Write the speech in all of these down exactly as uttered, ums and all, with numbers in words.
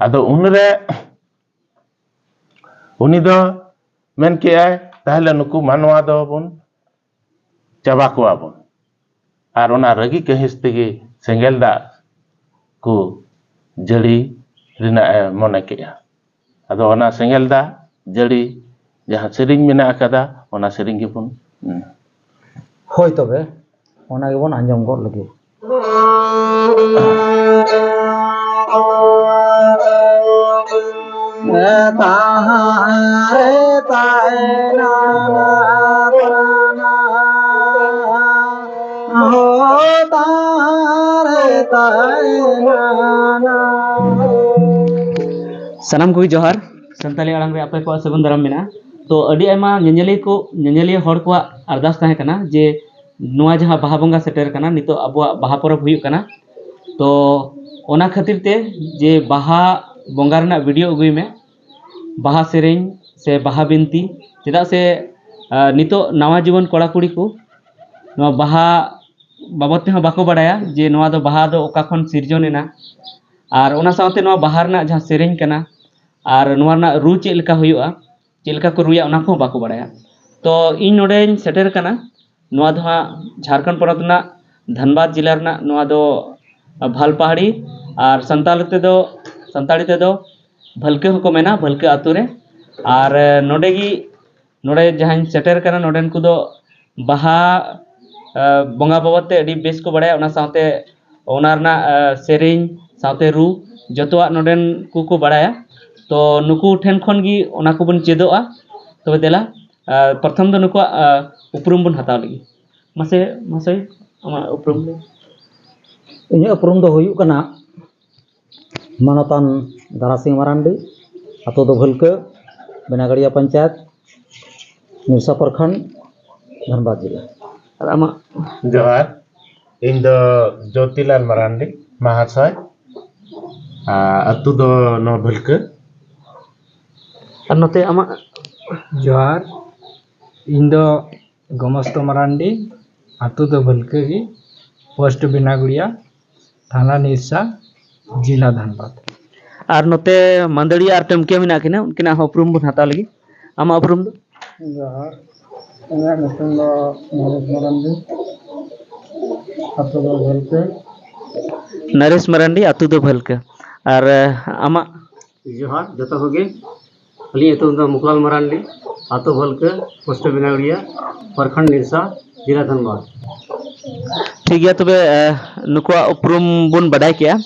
ᱟᱫᱚ ᱩᱱᱨᱮ ᱩᱱᱤ ᱫᱚ ᱢᱮᱱ ᱠᱮᱜᱼᱟᱭ, ᱛᱟᱦᱞᱮ ᱱᱩᱠᱩ ᱢᱟᱱᱣᱟ ᱫᱚᱵᱚᱱ ᱪᱟᱵᱟ ᱠᱚᱣᱟ ᱵᱚᱱ᱾ ᱟᱨ ᱚᱱᱟ ᱨᱟᱹᱜᱤ ᱠᱟᱹᱦᱤᱥ ᱛᱮᱜᱮ ᱥᱮᱸᱜᱮᱞ ᱫᱟᱜ ᱠᱚ ᱡᱟᱹᱲᱤ ᱨᱮᱱᱟᱜ ᱮ ᱢᱚᱱᱮ ᱠᱮᱜᱼᱟ᱾ ᱟᱫᱚ ᱚᱱᱟ ᱥᱮᱸᱜᱮᱞ ᱫᱟᱜ ᱡᱟᱹᱲᱤ ᱡᱟᱦᱟᱸ ᱥᱮᱨᱮᱧ ᱢᱮᱱᱟᱜ ᱟᱠᱟᱫᱟ, ᱚᱱᱟ ᱥᱮᱨᱮᱧ ᱜᱮᱵᱚᱱ, ᱦᱩᱸ᱾ ᱦᱳᱭ, ᱛᱚᱵᱮ ᱚᱱᱟ ᱜᱮᱵᱚᱱ ᱟᱸᱡᱚᱢ ᱜᱚᱫ ᱞᱮᱜᱮ᱾ ᱥᱟᱱᱟᱢ ᱠᱚᱜᱮ ᱡᱚᱦᱟᱨ᱾ ᱥᱟᱱᱛᱟᱲᱤ ᱟᱲᱟᱝ ᱨᱮ ᱟᱯᱮ ᱠᱚᱣᱟᱜ ᱥᱟᱹᱜᱩᱱ ᱫᱟᱨᱟᱢ ᱢᱮᱱᱟᱜᱼᱟ᱾ ᱛᱚ, ᱟᱹᱰᱤ ᱟᱭᱢᱟ ᱧᱮᱧᱮᱞᱤᱭᱟᱹ ᱠᱚ, ᱧᱮᱧᱮᱞᱤᱭᱟᱹ ᱦᱚᱲ ᱠᱚᱣᱟᱜ ᱟᱨᱫᱟᱥ ᱛᱟᱦᱮᱸ ᱠᱟᱱᱟ ᱡᱮ ᱱᱚᱣᱟ ᱡᱟᱦᱟᱸ ᱵᱟᱦᱟ ᱵᱚᱸᱜᱟ ᱥᱮᱴᱮᱨ ᱠᱟᱱᱟ, ᱱᱤᱛᱚᱜ ᱟᱵᱚᱣᱟᱜ ᱵᱟᱦᱟ ᱯᱚᱨᱚᱵᱽ ᱦᱩᱭᱩᱜ ᱠᱟᱱᱟ᱾ ᱛᱚ, ᱚᱱᱟ ᱠᱷᱟᱹᱛᱤᱨ ᱛᱮ ᱡᱮ ᱵᱟᱦᱟ ᱵᱚᱸᱜᱟ ᱨᱮᱱᱟᱜ ᱵᱷᱤᱰᱤᱭᱳ ᱟᱹᱜᱩᱭ ᱢᱮ, ᱵᱟᱦᱟ ᱥᱮᱨᱮᱧ ᱥᱮ ᱵᱟᱦᱟ ᱵᱤᱱᱛᱤ, ᱪᱮᱫᱟᱜ ᱥᱮ, ᱟᱸ, ᱱᱤᱛᱚᱜ ᱱᱟᱣᱟ ᱡᱩᱣᱟᱹᱱ ᱠᱚᱲᱟ ᱠᱩᱲᱤ ᱠᱚ ᱱᱚᱣᱟ ᱵᱟᱦᱟ ᱵᱟᱵᱚᱫ ᱛᱮᱦᱚᱸ ᱵᱟᱠᱚ ᱵᱟᱲᱟᱭᱟ ᱡᱮ ᱱᱚᱣᱟ ᱫᱚ, ᱵᱟᱦᱟ ᱫᱚ ᱚᱠᱟ ᱠᱷᱚᱱ ᱥᱤᱨᱡᱚᱱ ᱮᱱᱟ, ᱟᱨ ᱚᱱᱟ ᱥᱟᱶᱛᱮ ᱱᱚᱣᱟ ᱵᱟᱦᱟ ᱨᱮᱱᱟᱜ ᱡᱟᱦᱟᱸ ᱥᱮᱨᱮᱧ ᱠᱟᱱᱟ ᱟᱨ ᱱᱚᱣᱟ ᱨᱮᱱᱟᱜ ᱨᱩ ᱪᱮᱫ ᱞᱮᱠᱟ ᱦᱩᱭᱩᱜᱼᱟ, ᱪᱮᱫ ᱞᱮᱠᱟ ᱠᱚ ᱨᱩᱭᱟ, ᱚᱱᱟ ᱠᱚᱦᱚᱸ ᱵᱟᱠᱚ ᱵᱟᱲᱟᱭᱟ᱾ ᱛᱚ, ᱤᱧ ᱱᱚᱰᱮᱧ ᱥᱮᱴᱮᱨ ᱠᱟᱱᱟ, ᱱᱚᱣᱟ ᱫᱚ ᱦᱟᱸᱜ ᱡᱷᱟᱲᱠᱷᱚᱸᱰ ᱯᱚᱱᱚᱛ ᱨᱮᱱᱟᱜ ᱫᱷᱟᱱᱵᱟᱫᱽ ᱡᱮᱞᱟ ᱨᱮᱱᱟᱜ ᱱᱚᱣᱟ ᱫᱚ ᱵᱷᱟᱞᱯᱟᱦᱟᱲᱤ, ᱟᱨ ᱥᱟᱱᱛᱟᱲ ᱛᱮᱫᱚ, ᱥᱟᱱᱛᱟᱲᱤ ᱛᱮᱫᱚ ᱵᱷᱟᱹᱞᱠᱟᱹ ᱦᱚᱸᱠᱚ ᱢᱮᱱᱟ, ᱵᱷᱟᱹᱞᱠᱟᱹ ᱟᱛᱳ ᱨᱮ᱾ ᱟᱨ ᱱᱚᱰᱮ ᱜᱮ, ᱱᱚᱰᱮ ᱡᱟᱦᱟᱸᱧ ᱥᱮᱴᱮᱨ ᱠᱟᱱᱟ, ᱱᱚᱰᱮᱱ ᱠᱚᱫᱚ ᱵᱟᱦᱟ, ᱟᱸ, ᱵᱚᱸᱜᱟ ᱵᱟᱵᱚᱫ ᱛᱮ ᱟᱹᱰᱤ ᱵᱮᱥ ᱠᱚ ᱵᱟᱲᱟᱭᱟ, ᱚᱱᱟ ᱥᱟᱶᱛᱮ ᱚᱱᱟ ᱨᱮᱱᱟᱜ, ᱟᱸ, ᱥᱮᱨᱮᱧ ᱥᱟᱶᱛᱮ ᱨᱩ ᱡᱚᱛᱚᱣᱟᱜ ᱱᱚᱰᱮᱱ ᱠᱚᱠᱚ ᱵᱟᱲᱟᱭᱟ᱾ ᱛᱚ, ᱱᱩᱠᱩ ᱴᱷᱮᱱ ᱠᱷᱚᱱ ᱜᱮ ᱚᱱᱟ ᱠᱚᱵᱚᱱ ᱪᱮᱫᱚᱜᱼᱟ᱾ ᱛᱚᱵᱮ ᱫᱮᱞᱟ, ᱟᱸ, ᱯᱨᱚᱛᱷᱚᱢ ᱫᱚ ᱱᱩᱠᱩᱣᱟᱜ, ᱟᱸ, ᱩᱯᱨᱩᱢ ᱵᱚᱱ ᱦᱟᱛᱟᱣ ᱞᱮᱜᱮ᱾ ᱢᱟᱥᱮ, ᱢᱟᱥᱮ, ᱟᱢᱟᱜ ᱩᱯᱨᱩᱢ ᱞᱟᱹᱭ᱾ ᱤᱧᱟᱹᱜ ᱩᱯᱨᱩᱢ ᱫᱚ ᱦᱩᱭᱩᱜ ᱠᱟᱱᱟ ᱢᱟᱱᱚᱛᱟᱱ ᱫᱟᱨᱟ ᱥᱤᱝ ᱢᱟᱨᱟᱱᱰᱤ, ᱟᱛᱳ ᱫᱚ ᱵᱷᱟᱹᱞᱠᱟᱹ, ᱵᱮᱱᱟᱜᱟᱲᱤᱭᱟ ᱯᱚᱧᱪᱟᱭᱮᱛ, ᱱᱤᱨᱥᱟ ᱯᱨᱚᱠᱷᱚᱸᱰ, ᱫᱷᱟᱱᱵᱟᱫᱽ ᱡᱮᱞᱟ᱾ ᱟᱨ ᱟᱢᱟᱜ? ᱡᱚᱦᱟᱨ, ᱤᱧ ᱫᱚ ᱡᱳᱛᱤᱞᱟᱞ ᱢᱟᱨᱟᱱᱰᱤ ᱢᱟᱦᱟᱥᱚᱭ, ᱟᱨ ᱟᱹᱛᱩ ᱫᱚ ᱱᱚᱣᱟ ᱵᱷᱟᱹᱞᱠᱟᱹ᱾ ᱟᱨ ᱱᱚᱛᱮ ᱟᱢᱟᱜ? ᱡᱚᱦᱟᱨ, ᱤᱧ ᱫᱚ ᱜᱳᱢᱚᱥᱛᱚ ᱢᱟᱨᱟᱱᱰᱤ, ᱟᱹᱛᱩ ᱫᱚ ᱵᱷᱟᱹᱞᱠᱟᱹ ᱜᱮ, ᱯᱳᱥᱴ ᱵᱮᱱᱟᱜᱩᱲᱤᱭᱟ, ᱛᱷᱟᱱᱟ ᱱᱤᱨᱥᱟ, ᱡᱮᱞᱟ ᱫᱷᱟᱱᱵᱟᱫᱽ᱾ ᱟᱨ ᱱᱚᱛᱮ ᱢᱟᱹᱫᱟᱹᱲᱤᱭᱟᱹ ᱟᱨ ᱴᱟᱹᱢᱠᱤᱭᱟᱹ ᱢᱮᱱᱟᱜ ᱠᱤᱱᱟ, ᱩᱱᱠᱤᱱᱟᱜ ᱦᱚᱸ ᱩᱯᱨᱩᱢ ᱵᱚᱱ ᱦᱟᱛᱟᱣ ᱞᱟᱹᱜᱤᱫ᱾ ᱟᱢᱟᱜ ᱩᱯᱨᱩᱢ ᱫᱚ? ᱡᱚᱦᱟᱨ, ᱤᱧᱟᱹᱜ ᱧᱩᱛᱩᱢ ᱫᱚ ᱱᱚᱨᱮᱥ ᱢᱟᱨᱟᱱᱰᱤ, ᱟᱹᱛᱩ ᱫᱚ ᱵᱷᱟᱹᱞᱠᱟᱹ᱾ ᱱᱚᱨᱮᱥ ᱢᱟᱨᱟᱱᱰᱤ, ᱟᱹᱛᱩ ᱫᱚ ᱵᱷᱟᱹᱞᱠᱟᱹ᱾ ᱟᱨ ᱟᱢᱟᱜ? ᱡᱚᱦᱟᱨ ᱡᱚᱛᱚ ᱠᱚᱜᱮ, ᱟᱹᱞᱤᱧᱟᱜ ᱧᱩᱛᱩᱢ ᱫᱚ ᱢᱩᱠᱞᱟᱞ ᱢᱟᱨᱟᱱᱰᱤ, ᱟᱹᱛᱩ ᱵᱷᱟᱹᱞᱠᱟᱹ, ᱯᱳᱥᱴ ᱵᱮᱱᱟᱣᱲᱤᱭᱟ, ᱯᱨᱚᱠᱷᱚᱸᱰ ᱱᱤᱨᱥᱟ, ᱡᱮᱞᱟ ᱫᱷᱟᱱᱵᱟᱫᱽ᱾ ᱴᱷᱤᱠ ᱜᱮᱭᱟ, ᱛᱚᱵᱮ ᱱᱩᱠᱩᱣᱟᱜ ᱩᱯᱨᱩᱢ ᱵᱚᱱ ᱵᱟᱰᱟᱭ ᱠᱮᱜᱼᱟ᱾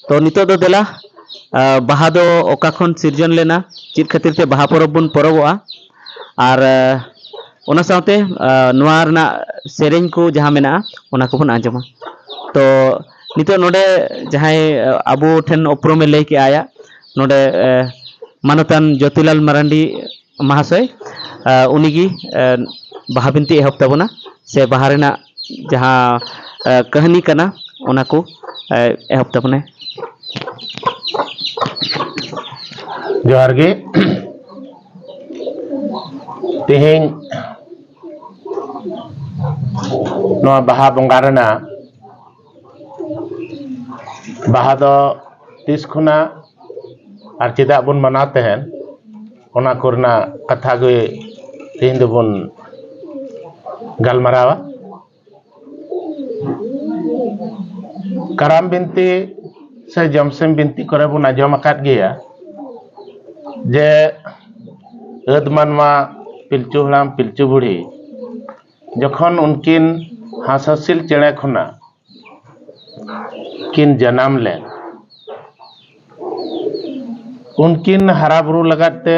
ᱛᱚ ᱱᱤᱛᱚᱜ ᱫᱚ ᱫᱮᱞᱟ, ᱵᱟᱦᱟ ᱫᱚ ᱚᱠᱟ ᱠᱷᱚᱱ ᱥᱤᱨᱡᱚᱱ ᱞᱮᱱᱟ, ᱪᱮᱫ ᱠᱷᱟᱹᱛᱤᱨ ᱛᱮ ᱵᱟᱦᱟ ᱯᱚᱨᱚᱵᱽ ᱵᱚᱱ ᱯᱚᱨᱚᱵᱚᱜᱼᱟ, ᱟᱨ ᱚᱱᱟ ᱥᱟᱶᱛᱮ ᱱᱚᱣᱟ ᱨᱮᱱᱟᱜ ᱥᱮᱨᱮᱧ ᱠᱚ ᱡᱟᱦᱟᱸ ᱢᱮᱱᱟᱜᱼᱟ, ᱚᱱᱟ ᱠᱚᱵᱚᱱ ᱟᱸᱡᱚᱢᱟ᱾ ᱛᱚ ᱱᱤᱛᱚᱜ ᱱᱚᱰᱮ ᱡᱟᱦᱟᱸᱭ ᱟᱵᱚ ᱴᱷᱮᱱ ᱩᱯᱨᱩᱢᱮ ᱞᱟᱹᱭ ᱠᱮᱜᱼᱟ, ᱟᱭᱟᱜ ᱱᱚᱰᱮ ᱢᱟᱱᱚᱛᱟᱱ ᱡᱳᱛᱤᱞᱟᱞ ᱢᱟᱨᱟᱱᱰᱤ ᱢᱟᱦᱟᱥᱚᱭ, ᱩᱱᱤᱜᱮ ᱵᱟᱦᱟ ᱵᱤᱱᱛᱤ ᱮᱦᱚᱵ ᱛᱟᱵᱚᱱᱟ, ᱥᱮ ᱵᱟᱦᱟ ᱨᱮᱱᱟᱜ ᱡᱟᱦᱟᱸ ᱠᱟᱹᱦᱱᱤ ᱠᱟᱱᱟ, ᱚᱱᱟ ᱠᱚ ᱮᱦᱚᱵ ᱛᱟᱵᱚᱱᱟᱭ᱾ ᱡᱚᱦᱟᱨ ᱜᱮ᱾ ᱛᱮᱦᱮᱧ ᱱᱚᱣᱟ ᱵᱟᱦᱟ ᱵᱚᱸᱜᱟ ᱨᱮᱱᱟᱜ, ᱵᱟᱦᱟ ᱫᱚ ᱛᱤᱥ ᱠᱷᱚᱱᱟᱜ ᱟᱨ ᱪᱮᱫᱟᱜ ᱵᱚᱱ ᱢᱟᱱᱟᱣ ᱛᱟᱦᱮᱸᱱ, ᱚᱱᱟ ᱠᱚᱨᱮᱱᱟᱜ ᱠᱟᱛᱷᱟ ᱜᱮ ᱛᱮᱦᱮᱧ ᱫᱚᱵᱚᱱ ᱜᱟᱞᱢᱟᱨᱟᱣᱟ᱾ ᱠᱟᱨᱟᱢ ᱵᱤᱱᱛᱤ ᱥᱮ ᱡᱚᱢᱥᱤᱢ ᱵᱤᱱᱛᱤ ᱠᱚᱨᱮ ᱵᱚᱱ ᱟᱸᱡᱚᱢ ᱟᱠᱟᱫ ᱜᱮᱭᱟ ᱡᱮ ᱟᱹᱫ ᱢᱟᱱᱣᱟ ᱯᱤᱞᱪᱩ ᱦᱟᱲᱟᱢ ᱯᱤᱞᱪᱩ ᱵᱩᱲᱦᱤ ᱡᱚᱠᱷᱚᱱ ᱩᱱᱠᱤᱱ ᱦᱟᱸᱥ ᱦᱟᱸᱥᱤᱞ ᱪᱮᱬᱮ ᱠᱷᱚᱱᱟᱜ ᱠᱤᱱ ᱡᱟᱱᱟᱢ ᱞᱮᱱ, ᱩᱱᱠᱤᱱ ᱦᱟᱨᱟ ᱵᱩᱨᱩ ᱞᱟᱹᱜᱤᱫ ᱛᱮ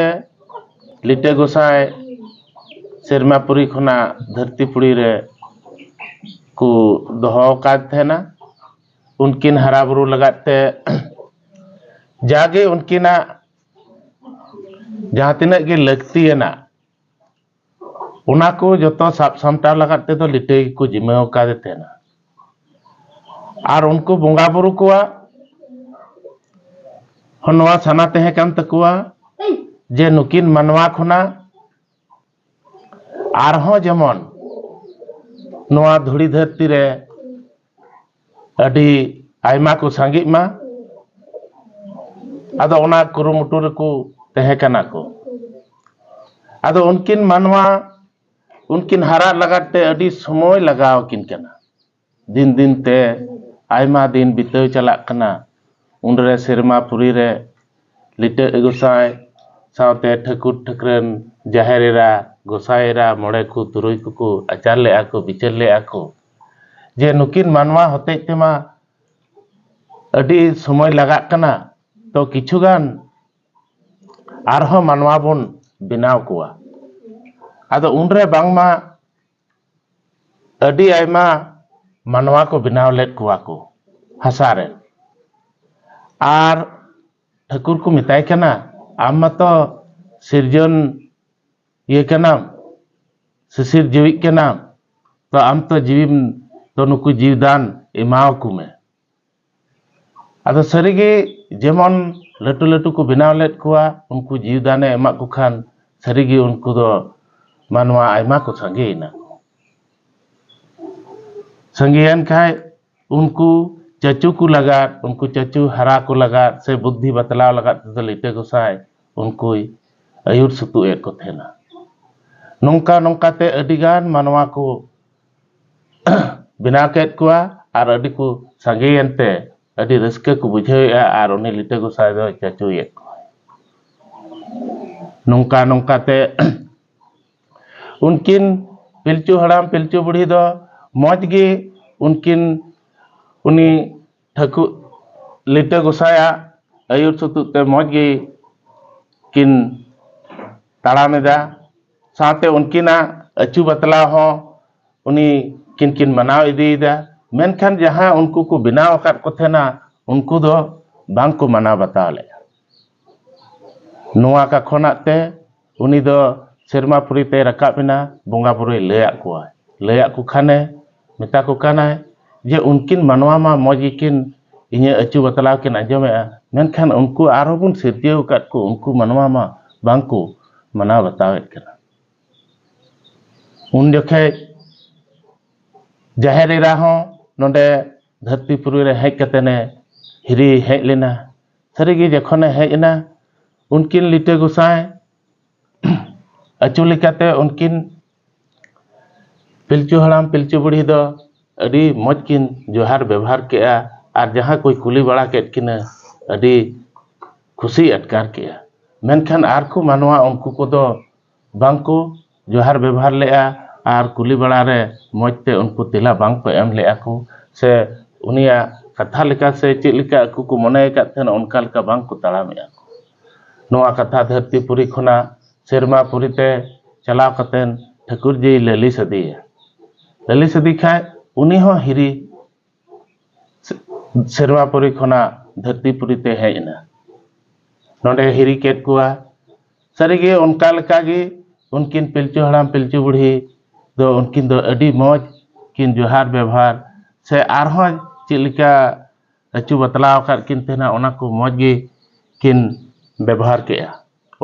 ᱞᱤᱴᱟᱹ ᱜᱚᱸᱥᱟᱭ ᱥᱮᱨᱢᱟᱯᱩᱨᱤ ᱠᱷᱚᱱᱟᱜ ᱫᱷᱟᱹᱨᱛᱤᱯᱩᱨᱤ ᱨᱮ ᱠᱚ ᱫᱚᱦᱚ ᱟᱠᱟᱫ ᱛᱟᱦᱮᱱᱟ᱾ ᱩᱱᱠᱤᱱ ᱦᱟᱨᱟ ᱵᱩᱨᱩ ᱞᱟᱹᱜᱤᱫ ᱛᱮ ᱡᱟᱜᱮ ᱩᱱᱠᱤᱱᱟᱜ ᱡᱟᱦᱟᱸ ᱛᱤᱱᱟᱹᱜ ᱜᱮ ᱞᱟᱹᱠᱛᱤᱭᱟᱱᱟᱜ, ᱚᱱᱟ ᱠᱚ ᱡᱚᱛᱚ ᱥᱟᱵ ᱥᱟᱢᱴᱟᱣ ᱞᱟᱹᱜᱤᱫ ᱛᱮᱫᱚ ᱞᱤᱴᱟᱹ ᱜᱮᱠᱚ ᱡᱤᱢᱟᱹ ᱟᱠᱟᱫᱮ ᱛᱟᱦᱮᱱᱟ᱾ ᱟᱨ ᱩᱱᱠᱩ ᱵᱚᱸᱜᱟ ᱵᱩᱨᱩ ᱠᱚᱣᱟᱜ ᱦᱚᱸ ᱱᱚᱣᱟ ᱥᱟᱱᱟ ᱛᱟᱦᱮᱸ ᱠᱟᱱ ᱛᱟᱠᱚᱣᱟ ᱡᱮ ᱱᱩᱠᱤᱱ ᱢᱟᱱᱣᱟ ᱠᱷᱚᱱᱟᱜ ᱟᱨᱦᱚᱸ ᱡᱮᱢᱚᱱ ᱱᱚᱣᱟ ᱫᱷᱩᱲᱤ ᱫᱷᱟᱹᱨᱛᱤ ᱨᱮ ᱟᱹᱰᱤ ᱟᱭᱢᱟ ᱠᱚ ᱥᱟᱸᱜᱮᱜ ᱢᱟ, ᱟᱫᱚ ᱚᱱᱟ ᱠᱩᱨᱩᱢᱩᱴᱩ ᱨᱮᱠᱚ ᱛᱟᱦᱮᱸ ᱠᱟᱱᱟ ᱠᱚ᱾ ᱟᱫᱚ ᱩᱱᱠᱤᱱ ᱢᱟᱱᱣᱟ, ᱩᱱᱠᱤᱱ ᱦᱟᱨᱟᱜ ᱞᱟᱜᱟᱫ ᱛᱮ ᱟᱹᱰᱤ ᱥᱚᱢᱚᱭ ᱞᱟᱜᱟᱣ ᱟᱹᱠᱤᱱ ᱠᱟᱱᱟ᱾ ᱫᱤᱱ ᱫᱤᱱ ᱛᱮ ᱟᱭᱢᱟ ᱫᱤᱱ ᱵᱤᱛᱟᱹᱣ ᱪᱟᱞᱟᱜ ᱠᱟᱱᱟ᱾ ᱩᱱᱨᱮ ᱥᱮᱨᱢᱟ ᱯᱩᱨᱤ ᱨᱮ ᱞᱤᱴᱟᱹ ᱜᱚᱸᱥᱟᱭ ᱥᱟᱶᱛᱮ ᱴᱷᱟᱹᱠᱩᱨ ᱴᱷᱟᱹᱠᱨᱟᱹᱱ, ᱡᱟᱦᱮᱨ ᱮᱨᱟ, ᱜᱚᱸᱥᱟᱭ ᱮᱨᱟ, ᱢᱚᱬᱮ ᱠᱚ ᱛᱩᱨᱩᱭ ᱠᱚᱠᱚ ᱟᱪᱟᱨ ᱞᱮᱫᱼᱟ ᱠᱚ, ᱵᱤᱪᱟᱹᱨ ᱞᱮᱫᱼᱟ ᱠᱚ ᱡᱮ ᱱᱩᱠᱤᱱ ᱢᱟᱱᱣᱟ ᱦᱚᱛᱮᱡ ᱛᱮᱢᱟ ᱟᱹᱰᱤ ᱥᱚᱢᱚᱭ ᱞᱟᱜᱟᱜ ᱠᱟᱱᱟ, ᱛᱚ ᱠᱤᱪᱷᱩ ᱜᱟᱱ ᱟᱨᱦᱚᱸ ᱢᱟᱱᱣᱟ ᱵᱚᱱ ᱵᱮᱱᱟᱣ ᱠᱚᱣᱟ᱾ ᱟᱫᱚ ᱩᱱᱨᱮ ᱵᱟᱝᱢᱟ ᱟᱹᱰᱤ ᱟᱭᱢᱟ ᱢᱟᱱᱣᱟ ᱠᱚ ᱵᱮᱱᱟᱣ ᱞᱮᱫ ᱠᱚᱣᱟ ᱠᱚ ᱦᱟᱥᱟ ᱨᱮ᱾ ᱟᱨ ᱴᱷᱟᱹᱠᱩᱨ ᱠᱚ ᱢᱮᱛᱟᱭ ᱠᱟᱱᱟ, ᱟᱢ ᱢᱟᱛᱚ ᱥᱤᱨᱡᱚᱱ ᱤᱭᱟᱹ ᱠᱟᱱᱟᱢ, ᱥᱤᱥᱤᱨ ᱡᱤᱣᱤᱜ ᱠᱟᱱᱟᱢ, ᱛᱚ ᱟᱢ ᱛᱚ ᱡᱤᱣᱤᱢ, ᱛᱚ ᱱᱩᱠᱩ ᱡᱤᱣᱤ ᱫᱟᱱ ᱮᱢᱟᱣᱟᱠᱚ ᱢᱮ᱾ ᱟᱫᱚ ᱥᱟᱹᱨᱤᱜᱮ ᱡᱮᱢᱚᱱ ᱞᱟᱹᱴᱩ ᱞᱟᱹᱴᱩ ᱠᱚ ᱵᱮᱱᱟᱣ ᱞᱮᱫ ᱠᱚᱣᱟ, ᱩᱱᱠᱩ ᱡᱤᱣᱤ ᱫᱟᱱᱮ ᱮᱢᱟᱫ ᱠᱚ ᱠᱷᱟᱱ ᱥᱟᱹᱨᱤᱜᱮ ᱩᱱᱠᱩ ᱫᱚ ᱢᱟᱱᱣᱟ ᱟᱭᱢᱟ ᱠᱚ ᱥᱟᱸᱜᱮᱭᱮᱱᱟ᱾ ᱥᱟᱸᱜᱮᱭᱮᱱ ᱠᱷᱟᱡ ᱩᱱᱠᱩ ᱪᱟᱪᱩ ᱠᱚ ᱞᱟᱜᱟᱫ, ᱩᱱᱠᱩ ᱪᱟᱪᱩ ᱦᱟᱨᱟ ᱠᱚ ᱞᱟᱜᱟᱫ ᱥᱮ ᱵᱩᱫᱽᱫᱷᱤ ᱵᱟᱛᱞᱟᱣ ᱞᱟᱜᱟᱫ ᱛᱮᱫᱚ ᱞᱤᱴᱟᱹ ᱜᱚᱸᱥᱟᱭ ᱩᱱᱠᱩᱭ ᱟᱹᱭᱩᱨ ᱥᱩᱛᱩᱜ ᱮᱫ ᱠᱚ ᱛᱟᱦᱮᱱᱟ᱾ ᱱᱚᱝᱠᱟ ᱱᱚᱝᱠᱟᱛᱮ ᱟᱹᱰᱤᱜᱟᱱ ᱢᱟᱱᱣᱟ ᱠᱚ ᱵᱮᱱᱟᱣ ᱠᱮᱫ ᱠᱚᱣᱟ ᱟᱨ ᱟᱹᱰᱤ ᱠᱚ ᱥᱟᱸᱜᱮᱭᱮᱱ ᱛᱮ ᱟᱹᱰᱤ ᱨᱟᱹᱥᱠᱟᱹ ᱠᱚ ᱵᱩᱡᱷᱟᱹᱣᱮᱫᱼᱟ ᱟᱨ ᱩᱱᱤ ᱞᱤᱴᱟᱹ ᱜᱚᱸᱥᱟᱭ ᱫᱚᱭ ᱪᱟᱪᱳᱭᱮᱫ ᱠᱚᱣᱟ᱾ ᱱᱚᱝᱠᱟ ᱱᱚᱝᱠᱟᱛᱮ ᱩᱱᱠᱤᱱ ᱯᱤᱞᱪᱩ ᱦᱟᱲᱟᱢ ᱯᱤᱞᱪᱩ ᱵᱩᱲᱦᱤ ᱫᱚ ᱢᱚᱡᱽ ᱜᱮ ᱩᱱᱠᱤᱱ ᱩᱱᱤ ᱴᱷᱟᱹᱠᱩᱨ ᱞᱤᱴᱟᱹ ᱜᱚᱸᱥᱟᱭᱟᱜ ᱟᱹᱭᱩᱨ ᱥᱩᱛᱩᱜ ᱛᱮ ᱢᱚᱡᱽ ᱜᱮ ᱠᱤᱱ ᱛᱟᱲᱟᱢ ᱮᱫᱟ᱾ ᱥᱟᱶᱛᱮ ᱩᱱᱠᱤᱱᱟᱜ ᱟᱹᱪᱩ ᱵᱟᱛᱞᱟᱣ ᱦᱚᱸ ᱩᱱᱤ ᱠᱤᱱ ᱠᱤᱱ ᱢᱟᱱᱟᱣ ᱤᱫᱤᱭᱮᱫᱟ᱾ ᱢᱮᱱᱠᱷᱟᱱ ᱡᱟᱦᱟᱸ ᱩᱱᱠᱩ ᱠᱚ ᱵᱮᱱᱟᱣ ᱟᱠᱟᱫ ᱠᱚ ᱛᱟᱦᱮᱱᱟ, ᱩᱱᱠᱩ ᱫᱚ ᱵᱟᱝ ᱠᱚ ᱢᱟᱱᱟᱣ ᱵᱟᱛᱟᱣ ᱞᱮᱫᱼᱟ᱾ ᱱᱚᱣᱟ ᱠᱟ ᱠᱷᱚᱱᱟᱜ ᱛᱮ ᱩᱱᱤ ᱫᱚ ᱥᱮᱨᱢᱟ ᱯᱩᱨᱤ ᱛᱮᱭ ᱨᱟᱠᱟᱵ ᱮᱱᱟ, ᱵᱚᱸᱜᱟ ᱵᱩᱨᱩᱭ ᱞᱟᱹᱭᱟᱫ ᱠᱚᱣᱟ᱾ ᱞᱟᱹᱭᱟᱫ ᱠᱚ ᱠᱷᱟᱱᱮ ᱢᱮᱛᱟ ᱠᱚ ᱠᱟᱱᱟᱭ ᱡᱮ ᱩᱱᱠᱤᱱ ᱢᱟᱱᱣᱟ ᱢᱟ ᱢᱚᱡᱽ ᱜᱮᱠᱤᱱ ᱤᱧᱟᱹᱜ ᱟᱹᱪᱩ ᱵᱟᱛᱞᱟᱣ ᱠᱤᱱ ᱟᱸᱡᱚᱢᱮᱫᱼᱟ, ᱢᱮᱱᱠᱷᱟᱱ ᱩᱱᱠᱩ ᱟᱨᱦᱚᱸ ᱵᱚᱱ ᱥᱤᱨᱡᱟᱹᱣ ᱟᱠᱟᱫ ᱠᱚ, ᱩᱱᱠᱩ ᱢᱟᱱᱣᱟ ᱢᱟ ᱵᱟᱝ ᱠᱚ ᱢᱟᱱᱟᱣ ᱵᱟᱛᱟᱣᱮᱫ ᱠᱟᱱᱟ᱾ ᱩᱱ ᱡᱚᱠᱷᱮᱡ ᱡᱟᱦᱮᱨ ᱮᱨᱟ ᱦᱚᱸ ᱱᱚᱰᱮ ᱫᱷᱟᱹᱨᱛᱤᱯᱩᱨᱤ ᱨᱮ ᱦᱮᱡ ᱠᱟᱛᱮᱱᱮ ᱦᱤᱨᱤ ᱦᱮᱡ ᱞᱮᱱᱟ᱾ ᱥᱟᱹᱨᱤᱜᱮ ᱡᱚᱠᱷᱚᱱᱮ ᱦᱮᱡ ᱮᱱᱟ, ᱩᱱᱠᱤᱱ ᱞᱤᱴᱟᱹ ᱜᱚᱸᱥᱟᱭ ᱟᱹᱪᱩ ᱞᱮᱠᱟᱛᱮ ᱩᱱᱠᱤᱱ ᱯᱤᱞᱪᱩ ᱦᱟᱲᱟᱢ ᱯᱤᱞᱪᱩ ᱵᱩᱲᱦᱤ ᱫᱚ ᱟᱹᱰᱤ ᱢᱚᱡᱽ ᱠᱤᱱ ᱡᱚᱦᱟᱨ ᱵᱮᱵᱚᱦᱟᱨ ᱠᱮᱜᱼᱟ᱾ ᱟᱨ ᱡᱟᱦᱟᱸ ᱠᱚᱭ ᱠᱩᱞᱤ ᱵᱟᱲᱟ ᱠᱮᱫ ᱠᱤᱱᱟᱹ, ᱟᱹᱰᱤ ᱠᱷᱩᱥᱤ ᱟᱴᱠᱟᱨ ᱠᱮᱜᱼᱟ᱾ ᱢᱮᱱᱠᱷᱟᱱ ᱟᱨ ᱠᱚ ᱢᱟᱱᱣᱟ ᱩᱱᱠᱩ ᱠᱚᱫᱚ ᱵᱟᱝ ᱠᱚ ᱡᱚᱦᱟᱨ ᱵᱮᱵᱚᱦᱟᱨ ᱞᱮᱜᱼᱟ᱾ ᱟᱨ ᱠᱩᱞᱤ ᱵᱟᱲᱟ ᱨᱮ ᱢᱚᱡᱽ ᱛᱮ ᱩᱱᱠᱩ ᱛᱮᱞᱟ ᱵᱟᱝ ᱠᱚ ᱮᱢ ᱞᱮᱜᱼᱟ ᱠᱚ, ᱥᱮ ᱩᱱᱤᱭᱟᱜ ᱠᱟᱛᱷᱟ ᱞᱮᱠᱟ ᱥᱮ ᱪᱮᱫ ᱞᱮᱠᱟ ᱟᱠᱚ ᱠᱚ ᱢᱚᱱᱮ ᱟᱠᱟᱫ ᱛᱟᱦᱮᱱᱟ, ᱚᱱᱠᱟ ᱞᱮᱠᱟ ᱵᱟᱝ ᱠᱚ ᱛᱟᱲᱟᱢᱮᱜᱼᱟ ᱠᱚ᱾ ᱱᱚᱣᱟ ᱠᱟᱛᱷᱟ ᱫᱷᱟᱹᱨᱛᱤᱯᱩᱨᱤ ᱠᱷᱚᱱᱟᱜ ᱥᱮᱨᱢᱟᱯᱩᱨᱤ ᱛᱮ ᱪᱟᱞᱟᱣ ᱠᱟᱛᱮᱱ ᱴᱷᱟᱹᱠᱩᱨ ᱡᱤᱭ ᱞᱟᱹᱞᱤᱥ ᱟᱫᱮᱭᱟ᱾ ᱞᱟᱹᱞᱤᱥ ᱟᱫᱮ ᱠᱷᱟᱡ ᱩᱱᱤ ᱦᱚᱸ ᱦᱤᱨᱤ ᱥᱮ-, ᱥᱮᱨᱢᱟᱯᱩᱨᱤ ᱠᱷᱚᱱᱟᱜ ᱫᱷᱟᱹᱨᱛᱤᱯᱩᱨᱤ ᱛᱮ ᱦᱮᱡ ᱮᱱᱟ᱾ ᱱᱚᱰᱮ ᱦᱤᱨᱤ ᱠᱮᱫ ᱠᱚᱣᱟ᱾ ᱥᱟᱹᱨᱤᱜᱮ ᱚᱱᱠᱟ ᱞᱮᱠᱟᱜᱮ ᱩᱱᱠᱤᱱ ᱯᱤᱞᱪᱩ ᱦᱟᱲᱟᱢ ᱯᱤᱞᱪᱩ ᱵᱩᱲᱦᱤ ᱫᱚ, ᱩᱱᱠᱤᱱ ᱫᱚ ᱟᱹᱰᱤ ᱢᱚᱡᱽ ᱠᱤᱱ ᱡᱚᱦᱟᱨ ᱵᱮᱵᱚᱦᱟᱨ, ᱥᱮ ᱟᱨᱦᱚᱸ ᱪᱮᱫ ᱞᱮᱠᱟ ᱟᱹᱪᱩ ᱵᱟᱛᱞᱟᱣ ᱟᱠᱟᱫ ᱠᱤᱱ ᱛᱟᱦᱮᱱᱟ, ᱚᱱᱟ ᱠᱚ ᱢᱚᱡᱽ ᱜᱮ ᱠᱤᱱ ᱵᱮᱵᱚᱦᱟᱨ ᱠᱮᱜᱼᱟ᱾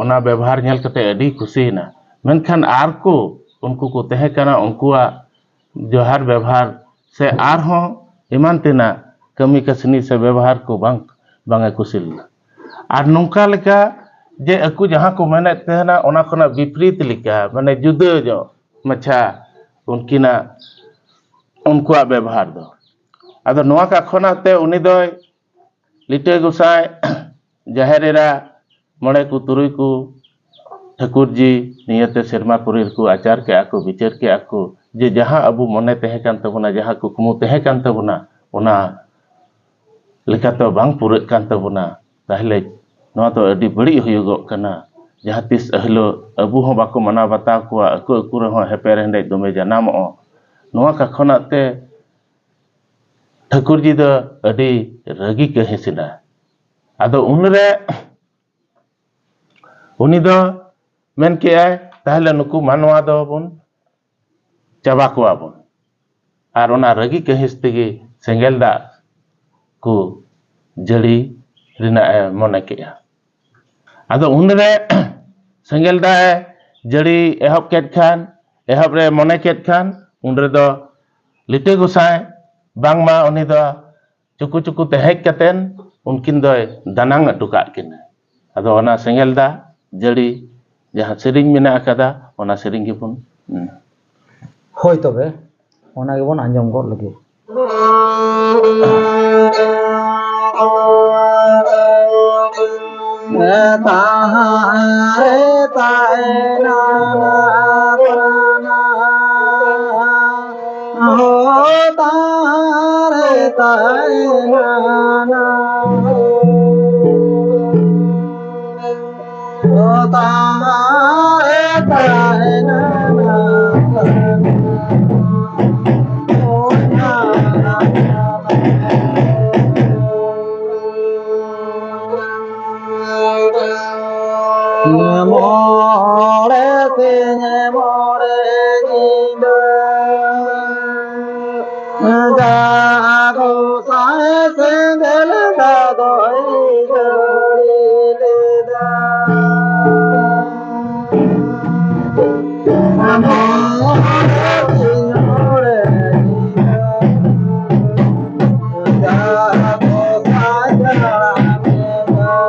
ᱚᱱᱟ ᱵᱮᱵᱚᱦᱟᱨ ᱧᱮᱞ ᱠᱟᱛᱮ ᱟᱹᱰᱤ ᱠᱩᱥᱤᱭᱮᱱᱟ᱾ ᱢᱮᱱᱠᱷᱟᱱ ᱟᱨ ᱠᱚ ᱩᱱᱠᱩ ᱠᱚ ᱛᱟᱦᱮᱸ ᱠᱟᱱᱟ, ᱩᱱᱠᱩᱣᱟᱜ ᱡᱚᱦᱟᱨ ᱵᱮᱵᱚᱦᱟᱨ ᱥᱮ ᱟᱨᱦᱚᱸ ᱮᱢᱟᱱ ᱛᱮᱱᱟᱜ ᱠᱟᱹᱢᱤ ᱠᱟᱹᱥᱱᱤ ᱥᱮ ᱵᱮᱵᱚᱦᱟᱨ ᱠᱚ ᱵᱟᱝ, ᱵᱟᱝ ᱮ ᱠᱩᱥᱤ ᱞᱮᱱᱟ᱾ ᱟᱨ ᱱᱚᱝᱠᱟ ᱞᱮᱠᱟ ᱡᱮ ᱟᱠᱚ ᱡᱟᱦᱟᱸ ᱠᱚ ᱢᱮᱱᱮᱫ ᱛᱟᱦᱮᱱᱟ, ᱚᱱᱟ ᱠᱷᱚᱱᱟᱜ ᱵᱤᱯᱨᱤᱛ ᱞᱮᱠᱟ, ᱢᱟᱱᱮ ᱡᱩᱫᱟᱹ ᱧᱚᱜ ᱢᱟᱪᱷᱟ ᱩᱱᱠᱤᱱᱟᱜ, ᱩᱱᱠᱩᱣᱟᱜ ᱵᱮᱵᱚᱦᱟᱨ ᱫᱚ᱾ ᱟᱫᱚ ᱱᱚᱣᱟ ᱠᱟ ᱠᱷᱚᱱᱟᱜ ᱛᱮ ᱩᱱᱤ ᱫᱚᱭ ᱞᱤᱴᱟᱹ ᱜᱚᱸᱥᱟᱭ, ᱡᱟᱦᱮᱨ ᱮᱨᱟ, ᱢᱚᱬᱮ ᱠᱚ ᱛᱩᱨᱩᱭ ᱠᱚ ᱴᱷᱟᱹᱠᱩᱨ ᱡᱤ ᱱᱤᱭᱟᱹᱛᱮ ᱥᱮᱨᱢᱟ ᱯᱩᱨᱤ ᱨᱮᱠᱚ ᱟᱪᱟᱨ ᱠᱮᱜᱼᱟ ᱠᱚ, ᱵᱤᱪᱟᱹᱨ ᱠᱮᱜᱼᱟ ᱠᱚ ᱡᱮ ᱡᱟᱦᱟᱸ ᱟᱵᱚ ᱢᱚᱱᱮ ᱛᱟᱦᱮᱸ ᱠᱟᱱ ᱛᱟᱵᱚᱱᱟ, ᱡᱟᱦᱟᱸ ᱠᱩᱠᱢᱩ ᱛᱟᱦᱮᱸ ᱠᱟᱱ ᱛᱟᱵᱚᱱᱟ, ᱚᱱᱟ ᱞᱮᱠᱟᱛᱮ ᱵᱟᱝ ᱯᱩᱨᱟᱹᱜ ᱠᱟᱱ ᱛᱟᱵᱚᱱᱟ᱾ ᱛᱟᱦᱞᱮ ᱱᱚᱣᱟ ᱫᱚ ᱟᱹᱰᱤ ᱵᱟᱹᱲᱤᱡ ᱦᱩᱭᱩᱜᱚᱜ ᱠᱟᱱᱟ᱾ ᱡᱟᱦᱟᱸ ᱛᱤᱥ ᱦᱤᱞᱳᱜ ᱟᱵᱚ ᱦᱚᱸ ᱵᱟᱠᱚ ᱢᱟᱱᱟᱣ ᱵᱟᱛᱟᱣ ᱠᱚᱣᱟ, ᱟᱠᱚ ᱟᱠᱚ ᱨᱮᱦᱚᱸ ᱮᱯᱮᱨ ᱦᱮᱸᱰᱮᱡ ᱫᱚᱢᱮ ᱡᱟᱱᱟᱢᱚᱜᱼᱟ᱾ ᱱᱚᱣᱟ ᱠᱟ ᱠᱷᱚᱱᱟᱜ ᱛᱮ ᱴᱷᱟᱹᱠᱩᱨ ᱡᱤ ᱫᱚ ᱟᱹᱰᱤ ᱨᱟᱹᱜᱤ ᱠᱟᱹᱦᱤᱥ ᱮᱱᱟ᱾ ᱟᱫᱚ ᱩᱱᱨᱮ ᱩᱱᱤ ᱫᱚ ᱢᱮᱱ ᱠᱮᱜᱼᱟᱭ, ᱛᱟᱦᱞᱮ ᱱᱩᱠᱩ ᱢᱟᱱᱣᱟ ᱫᱚᱵᱚᱱ ᱪᱟᱵᱟ ᱠᱚᱣᱟ ᱵᱚᱱ᱾ ᱟᱨ ᱚᱱᱟ ᱨᱟᱹᱜᱤ ᱠᱟᱹᱦᱤᱥ ᱛᱮᱜᱮ ᱥᱮᱸᱜᱮᱞ ᱫᱟᱜ ᱠᱚ ᱡᱟᱹᱲᱤ ᱨᱮᱱᱟᱜ ᱮ ᱢᱚᱱᱮ ᱠᱮᱜᱼᱟ᱾ ᱟᱫᱚ ᱩᱱᱨᱮ ᱥᱮᱸᱜᱮᱞ ᱫᱟᱜ ᱮ ᱡᱟᱹᱲᱤ ᱮᱦᱚᱵ ᱠᱮᱫ ᱠᱷᱟᱱ, ᱮᱦᱚᱵ ᱨᱮ ᱢᱚᱱᱮ ᱠᱮᱫ ᱠᱷᱟᱱ, ᱩᱱ ᱨᱮᱫᱚ ᱞᱤᱴᱟᱹ ᱜᱚᱸᱥᱟᱭ ᱵᱟᱝᱢᱟ ᱩᱱᱤ ᱫᱚ ᱪᱩᱠᱩ ᱪᱩᱠᱩ ᱛᱮ ᱦᱮᱡ ᱠᱟᱛᱮᱱ ᱩᱱᱠᱤᱱ ᱫᱚᱭ ᱫᱟᱱᱟᱝ ᱦᱚᱴᱚ ᱠᱟᱜ ᱠᱤᱱᱟ᱾ ᱟᱫᱚ ᱚᱱᱟ ᱥᱮᱸᱜᱮᱞ ᱫᱟᱜ ᱡᱟᱹᱲᱤ ᱡᱟᱦᱟᱸ ᱥᱮᱨᱮᱧ ᱢᱮᱱᱟᱜ ᱟᱠᱟᱫᱟ, ᱚᱱᱟ ᱥᱮᱨᱮᱧ ᱜᱮᱵᱚᱱ, ᱦᱩᱸ᱾ ᱦᱳᱭ, ᱛᱚᱵᱮ ᱚᱱᱟ ᱜᱮᱵᱚᱱ ᱟᱸᱡᱚᱢ ᱜᱚᱫ ᱞᱮᱜᱮ᱾ ᱢᱚᱬᱮ ᱥᱤᱧ ᱢᱚᱬᱮ ᱧᱤᱫᱟᱹ ᱡᱟ ᱜᱚᱸᱥᱟᱭ ᱥᱮᱸᱜᱮᱞ ᱫᱟᱜ ᱫᱚᱭ ᱡᱟᱹᱲᱤ ᱞᱮᱫᱟ᱾ ᱢᱚᱬᱮ ᱥᱤᱧ ᱢᱚᱬᱮ ᱧᱤᱫᱟᱹ ᱡᱟ ᱜᱚᱸᱥᱟᱭ ᱦᱟᱲᱟᱢ ᱞᱮᱫᱟ᱾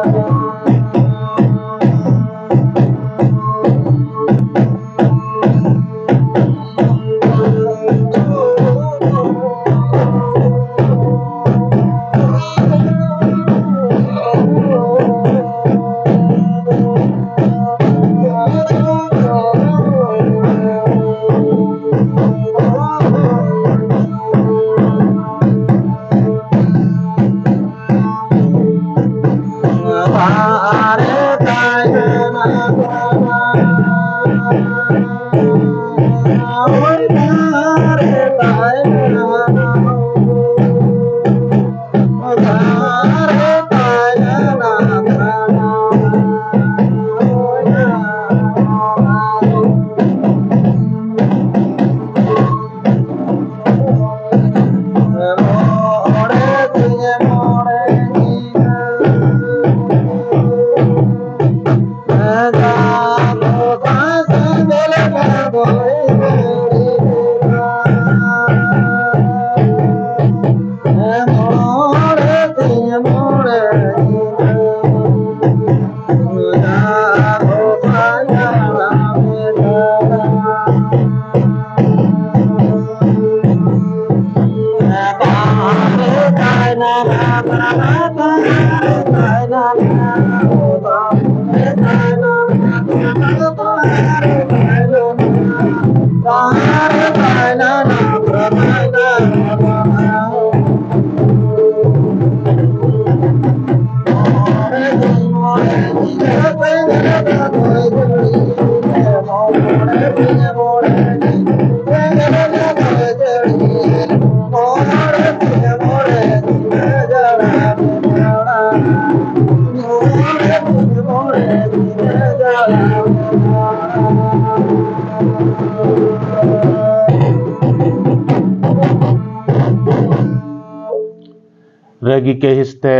ᱨᱟᱹᱜᱤ ᱠᱟᱹᱦᱤᱥ ᱛᱮ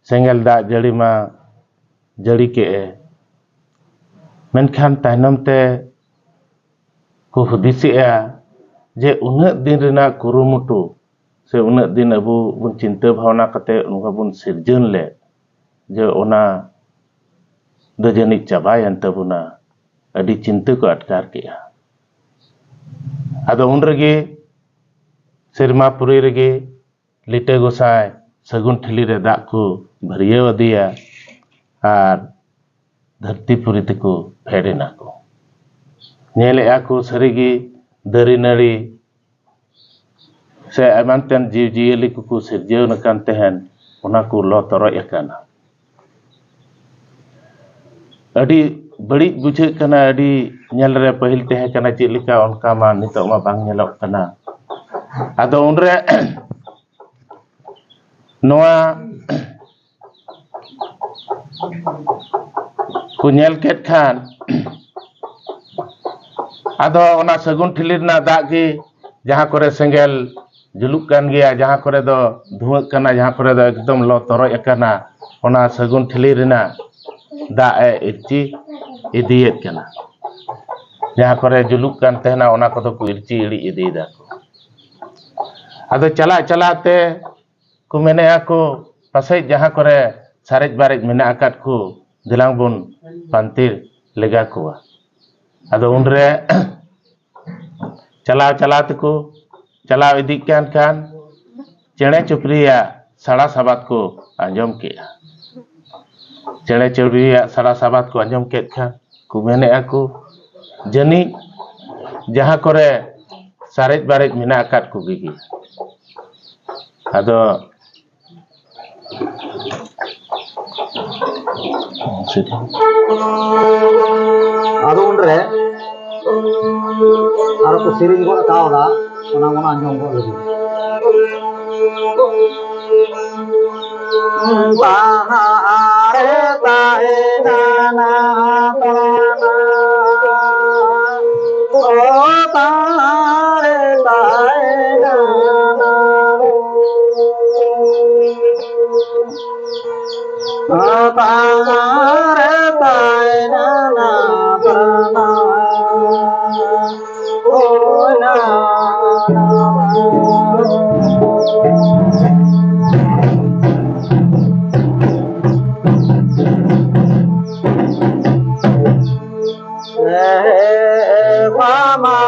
ᱥᱮᱸᱜᱮᱞ ᱫᱟᱜ ᱡᱟᱹᱲᱤ ᱢᱟ ᱡᱟᱹᱲᱤ ᱠᱮᱫ ᱮ, ᱢᱮᱱᱠᱷᱟᱱ ᱛᱟᱭᱱᱚᱢ ᱛᱮ ᱠᱚ ᱦᱩᱫᱤᱥᱮᱜᱼᱟ ᱡᱮ ᱩᱱᱟᱹᱜ ᱫᱤᱱ ᱨᱮᱱᱟᱜ ᱠᱩᱨᱩᱢᱩᱴᱩ ᱥᱮ ᱩᱱᱟᱹᱜ ᱫᱤᱱ ᱟᱵᱚ ᱵᱚᱱ ᱪᱤᱱᱛᱟᱹ ᱵᱷᱟᱵᱽᱱᱟ ᱠᱟᱛᱮ ᱱᱚᱝᱠᱟ ᱵᱚᱱ ᱥᱤᱨᱡᱚᱱ ᱞᱮᱫ, ᱡᱮ ᱚᱱᱟ ᱫᱚ ᱡᱟᱹᱱᱤᱡ ᱪᱟᱵᱟᱭᱮᱱ ᱛᱟᱵᱚᱱᱟ, ᱟᱹᱰᱤ ᱪᱤᱱᱛᱟᱹ ᱠᱚ ᱟᱴᱠᱟᱨ ᱠᱮᱜᱼᱟ᱾ ᱟᱫᱚ ᱩᱱ ᱨᱮᱜᱮ ᱥᱮᱨᱢᱟ ᱯᱩᱨᱤ ᱨᱮᱜᱮ ᱞᱤᱴᱟᱹ ᱜᱚᱸᱥᱟᱭ ᱥᱟᱹᱜᱩᱱ ᱴᱷᱤᱞᱤ ᱨᱮ ᱫᱟᱜ ᱠᱚ ᱵᱷᱟᱹᱨᱭᱟᱹᱣ ᱟᱫᱮᱭᱟ ᱟᱨ ᱫᱷᱟᱹᱨᱛᱤ ᱯᱩᱨᱤ ᱛᱮᱠᱚ ᱯᱷᱮᱰ ᱮᱱᱟ ᱠᱚ᱾ ᱧᱮᱞᱮᱜᱼᱟ ᱠᱚ ᱥᱟᱹᱨᱤᱜᱮ ᱫᱟᱨᱮ ᱱᱟᱹᱲᱤ ᱥᱮ ᱮᱢᱟᱱ ᱛᱮᱱ ᱡᱤᱵᱽᱼᱡᱤᱭᱟᱹᱞᱤ ᱠᱚᱠᱚ ᱥᱤᱨᱡᱟᱹᱣ ᱟᱠᱟᱱ ᱛᱟᱦᱮᱱ, ᱚᱱᱟ ᱠᱚ ᱞᱚ ᱛᱚᱨᱚᱡ ᱟᱠᱟᱱᱟ᱾ ᱟᱹᱰᱤ ᱵᱟᱹᱲᱤᱡ ᱵᱩᱡᱷᱟᱹᱜ ᱠᱟᱱᱟ, ᱟᱹᱰᱤ ᱧᱮᱞ ᱨᱮ ᱯᱟᱹᱦᱤᱞ ᱛᱟᱦᱮᱸ ᱠᱟᱱᱟ ᱪᱮᱫ ᱞᱮᱠᱟ, ᱚᱱᱠᱟ ᱢᱟ ᱱᱤᱛᱚᱜ ᱢᱟ ᱵᱟᱝ ᱧᱮᱞᱚᱜ ᱠᱟᱱᱟ᱾ ᱟᱫᱚ ᱩᱱᱨᱮ ᱱᱚᱣᱟ ᱠᱚ ᱧᱮᱞ ᱠᱮᱫ ᱠᱷᱟᱱ, ᱟᱫᱚ ᱚᱱᱟ ᱥᱟᱹᱜᱩᱱ ᱴᱷᱤᱞᱤ ᱨᱮᱱᱟᱜ ᱫᱟᱜ ᱜᱮ ᱡᱟᱦᱟᱸ ᱠᱚᱨᱮ ᱥᱮᱸᱜᱮᱞ ᱡᱩᱞᱩᱜ ᱠᱟᱱ ᱜᱮᱭᱟ, ᱡᱟᱦᱟᱸ ᱠᱚᱨᱮ ᱫᱚ ᱫᱷᱩᱣᱟᱹᱜ ᱠᱟᱱᱟ, ᱡᱟᱦᱟᱸ ᱠᱚᱨᱮ ᱫᱚ ᱮᱠᱫᱚᱢ ᱞᱚ ᱛᱚᱨᱚᱡ ᱟᱠᱟᱱᱟ, ᱚᱱᱟ ᱥᱟᱹᱜᱩᱱ ᱴᱷᱤᱞᱤ ᱨᱮᱱᱟᱜ ᱫᱟᱜ ᱮ ᱤᱨᱪᱤ ᱤᱫᱤᱭᱮᱫ ᱠᱟᱱᱟ᱾ ᱡᱟᱦᱟᱸ ᱠᱚᱨᱮ ᱡᱩᱞᱩᱜ ᱠᱟᱱ ᱛᱟᱦᱮᱱᱟ, ᱚᱱᱟ ᱠᱚᱫᱚ ᱠᱚ ᱤᱨᱪᱤ ᱤᱲᱤᱡ ᱤᱫᱤᱭᱮᱫᱟ ᱠᱚ᱾ ᱟᱫᱚ ᱪᱟᱞᱟᱜ ᱪᱟᱞᱟᱜ ᱛᱮ ᱠᱚ ᱢᱮᱱᱮᱜᱼᱟ ᱠᱚ, ᱯᱟᱥᱮᱡ ᱡᱟᱦᱟᱸ ᱠᱚᱨᱮ ᱥᱟᱨᱮᱡ ᱵᱟᱨᱮᱡ ᱢᱮᱱᱟᱜ ᱟᱠᱟᱫ ᱠᱚ, ᱫᱮᱞᱟᱝ ᱵᱚᱱ ᱯᱟᱱᱛᱮ ᱞᱮᱜᱟ ᱠᱚᱣᱟ᱾ ᱟᱫᱚ ᱩᱱᱨᱮ ᱪᱟᱞᱟᱣ ᱪᱟᱞᱟᱣ ᱛᱮᱠᱚ ᱪᱟᱞᱟᱣ ᱤᱫᱤᱜ ᱠᱟᱱ ᱠᱷᱟᱱ, ᱪᱮᱬᱮ ᱪᱩᱯᱲᱤᱭᱟᱜ ᱥᱟᱲᱟ ᱥᱟᱵᱟᱫ ᱠᱚ ᱟᱸᱡᱚᱢ ᱠᱮᱜᱼᱟ᱾ ᱪᱮᱬᱮ ᱪᱤᱨᱩᱰᱤᱭᱟᱜ ᱥᱟᱲᱟ ᱥᱟᱵᱟᱫ ᱠᱚ ᱟᱸᱡᱚᱢ ᱠᱮᱫ ᱠᱷᱟᱱ ᱠᱚ ᱢᱮᱱᱮᱫᱼᱟ ᱠᱚ, ᱡᱟᱹᱱᱤᱡ ᱡᱟᱦᱟᱸ ᱠᱚᱨᱮ ᱥᱟᱨᱮᱡ ᱵᱟᱨᱮᱡ ᱢᱮᱱᱟᱜ ᱟᱠᱟᱫ ᱠᱚᱜᱮ ᱜᱮ᱾ ᱟᱫᱚ ᱟᱫᱚ ᱩᱱᱨᱮ ᱟᱨᱚ ᱠᱚ ᱥᱮᱨᱮᱧ ᱜᱚᱫ ᱠᱟᱣᱫᱟ, ᱚᱱᱟ ᱵᱚᱱ ᱟᱸᱡᱚᱢ ᱜᱚᱫ ᱞᱮᱜᱮ᱾ ᱵᱟᱦᱟᱨᱮ ᱛᱟᱦᱮᱱᱟ ᱱᱟ ᱯᱨᱟᱱᱟ, ᱚ ᱵᱟᱦᱟᱨᱮ ᱛᱟᱦᱮᱱᱟ ᱱᱟ᱾ ᱚᱠᱟᱨᱮ ᱛᱟᱭᱱᱟ ᱱᱟ ᱯᱨᱟᱱᱟ? ᱚ ᱱᱟ ᱱᱟ᱾ ᱮ ᱵᱟᱢᱟ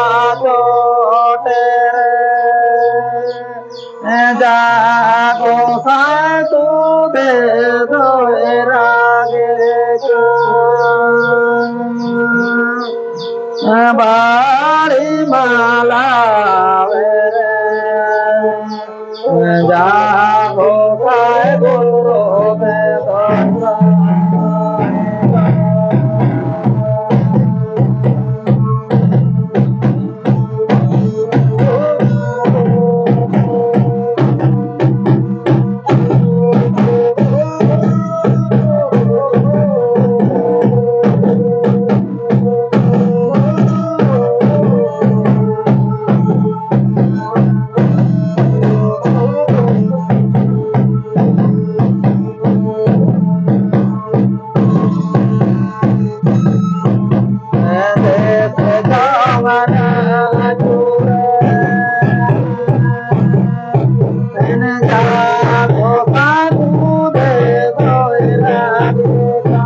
ᱪᱚᱴᱮ ᱨᱮ ᱡᱟ ᱜᱚᱸᱥᱟᱭ ᱛᱩᱫᱮ ᱫᱚᱭ ᱨᱟᱜᱮ ᱠᱟᱱ, ᱵᱟᱲᱤ ᱢᱟᱞᱟ ᱨᱮ ᱡᱟ ᱜᱚᱸᱥᱟᱭ ᱵᱩᱨᱩ ᱛᱮ ᱫᱚᱭ ᱨᱟᱜᱮ ᱠᱟᱱ᱾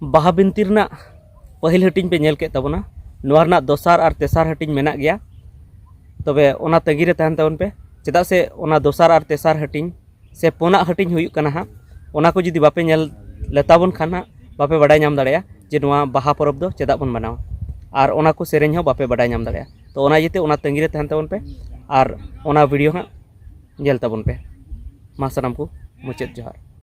ᱵᱟᱦᱟ ᱵᱤᱱᱛᱤ ᱨᱮᱱᱟᱜ ᱯᱟᱹᱦᱤᱞ ᱦᱟᱹᱴᱤᱧ ᱯᱮ ᱧᱮᱞ ᱠᱮᱫ ᱛᱟᱵᱚᱱᱟ᱾ ᱱᱚᱣᱟ ᱨᱮᱱᱟᱜ ᱫᱚᱥᱟᱨ ᱟᱨ ᱛᱮᱥᱟᱨ ᱦᱟᱹᱴᱤᱧ ᱢᱮᱱᱟᱜ ᱜᱮᱭᱟ, ᱛᱚᱵᱮ ᱚᱱᱟ ᱛᱟᱺᱜᱤ ᱨᱮ ᱛᱟᱦᱮᱱ ᱛᱟᱵᱚᱱ ᱯᱮ, ᱪᱮᱫᱟᱜ ᱥᱮ ᱚᱱᱟ ᱫᱚᱥᱟᱨ ᱟᱨ ᱛᱮᱥᱟᱨ ᱦᱟᱹᱴᱤᱧ ᱥᱮ ᱯᱩᱱᱟᱜ ᱦᱟᱹᱴᱤᱧ ᱦᱩᱭᱩᱜ ᱠᱟᱱᱟ ᱦᱟᱸᱜ᱾ ᱚᱱᱟ ᱠᱚ ᱡᱩᱫᱤ ᱵᱟᱯᱮ ᱧᱮᱞ ᱞᱮᱛᱟᱵᱚᱱ ᱠᱷᱟᱱ ᱦᱟᱸᱜ, ᱵᱟᱯᱮ ᱵᱟᱰᱟᱭ ᱧᱟᱢ ᱫᱟᱲᱮᱭᱟᱜᱼᱟ ᱡᱮ ᱱᱚᱣᱟ ᱵᱟᱦᱟ ᱯᱚᱨᱚᱵᱽ ᱫᱚ ᱪᱮᱫᱟᱜ ᱵᱚᱱ ᱢᱟᱱᱟᱣᱟ, ᱟᱨ ᱚᱱᱟ ᱠᱚ ᱥᱮᱨᱮᱧ ᱦᱚᱸ ᱵᱟᱯᱮ ᱵᱟᱰᱟᱭ ᱧᱟᱢ ᱫᱟᱲᱮᱭᱟᱜᱼᱟ᱾ ᱛᱚ ᱚᱱᱟ ᱤᱭᱟᱹᱛᱮ ᱚᱱᱟ ᱛᱟᱺᱜᱤ ᱨᱮ ᱛᱟᱦᱮᱱ ᱛᱟᱵᱚᱱ ᱯᱮ ᱟᱨ ᱚᱱᱟ ᱵᱷᱤᱰᱤᱭᱳ ᱦᱟᱸᱜ ᱧᱮᱞ ᱛᱟᱵᱚᱱ ᱯᱮ᱾ ᱢᱟ ᱥᱟᱱᱟᱢ ᱠᱚ ᱢᱩᱪᱟᱹᱫ ᱡᱚᱦᱟᱨ᱾